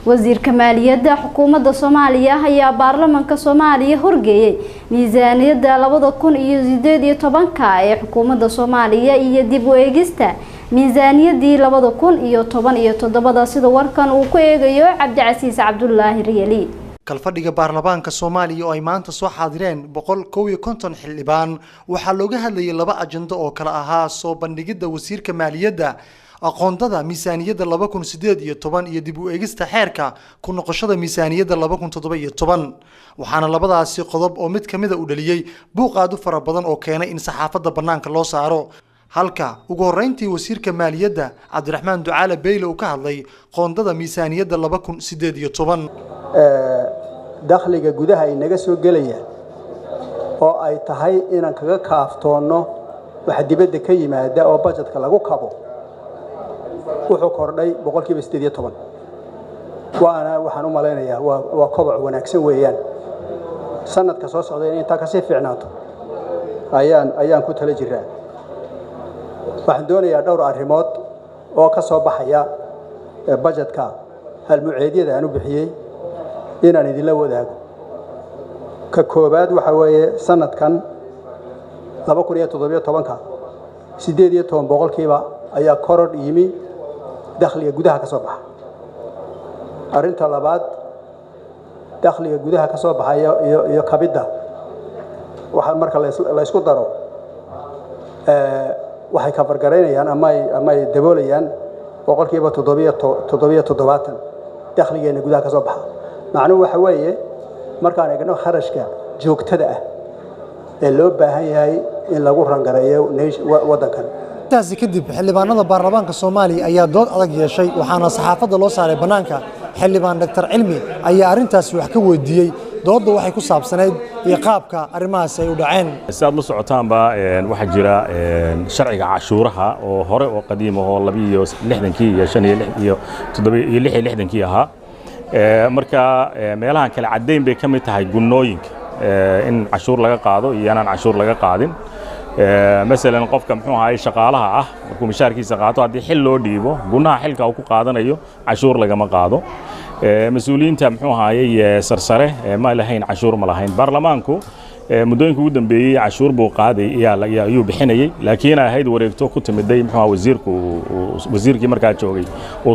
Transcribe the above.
Wasiirka maaliyadda xukuumadda Soomaaliya ayaa baarlamaanka Soomaaliya horgeeyay miisaaniyadda 2018-ka ee xukuumadda Soomaaliya iyo dib u eegista miisaaniyaddii 2017-da, sida warkan uu ku eegayo Cabdicasiis Cabdulaahi Riyali. Kalfadhiga baarlamaanka Soomaaliya oo ay maanta soo xaadireen 151 xildhibaan waxaa looga hadlayay laba ajando oo kala ahaa soo bandhigidda wasiirka maaliyadda aqoondada miisaaniyadda 2018 iyo dib u eegista xeerka ku noqoshada miisaaniyadda 2017. Waxaana labadaasi qodob oo mid kamida u dhaliyey buuq aad u fara badan oo keenay in saxaafadda bannaanka loo saaro, halka ugu horreyntii wasiirka maaliyadda Cabdiraxmaan Ducaale Beyle uu ka hadlay qoondada miisaaniyadda 2018. Dakhliga gudaha inaga soo gelaya oo ay tahay inaan kaga kaaftoonno waxa dibadda ka yimaada oo bajetka lagu kabo wuxuu kordhay 18%. Waana waxaan u malaynayaa waa koboc wanaagsan weeyaan. Sanadka soo socda in intaa kasii fiicnaato ayaan ku tala jiraa. Waxaan doonayaa dhowr arrimood oo ka soo baxaya bajetka halmuceedyada aan u bixiyey inaan idinla wadaago. Ka koowaad waxa weeye sanadkan 2017-ka 18% ayaa korodh yimi dakhliga gudaha ka soo baxa. Arrinta labaad, dakhliga gudaha ka soo baxaya iyo kabidda waxa marka la isku daro waxay kafargaraynayaan ama ay daboolayaan 77% dakhligeena gudaha ka soo baxa. Macnuhu waxa weeye markaan eegno kharashka joogtada ah ee loo baahan yahay in lagu rangareeyo waddankan. Intaasi kadib xildhibaanada baarlamaanka Soomaaliya ayaa dood adag yeeshay, waxaana saxaafadda loo saaray bannaanka. Xildhibaan Dr. Cilmi ayaa arrintaasi wax ka weydiiyey doodda waxay ku saabsanayd iyo qaabka arrimahaasi ay u dhaceen. Sidaad la socotaanba waxaa jira sharciga cashuuraha oo hore oo qadiim ahoo 62-kii iyo 65 iyo 67 iyo 66-kii ahaa. Marka meelahan kale caddayn bay ka mid tahay gunnooyinka in cashuur laga qaado iyo inaan cashuur laga qaadin. Masalan qofka muxuu ahaay shaqaalaha ah markuu mishaarkiisa qaato, haddii xil loo dhiibo, gunaha xilka uu ku qaadanayo cashuur lagama qaado. Mas-uuliyiinta muxuu ahaayey sarsare ma lahayn cashuur, ma lahayn. Baarlamaanku muddooyinka ugu dambeeyey cashuur buu qaaday ayuu bixinayey, laakiin ay ahayd wareegto ku timiday muxuu ahaa wasiirku, wasiirkii markaa joogay uu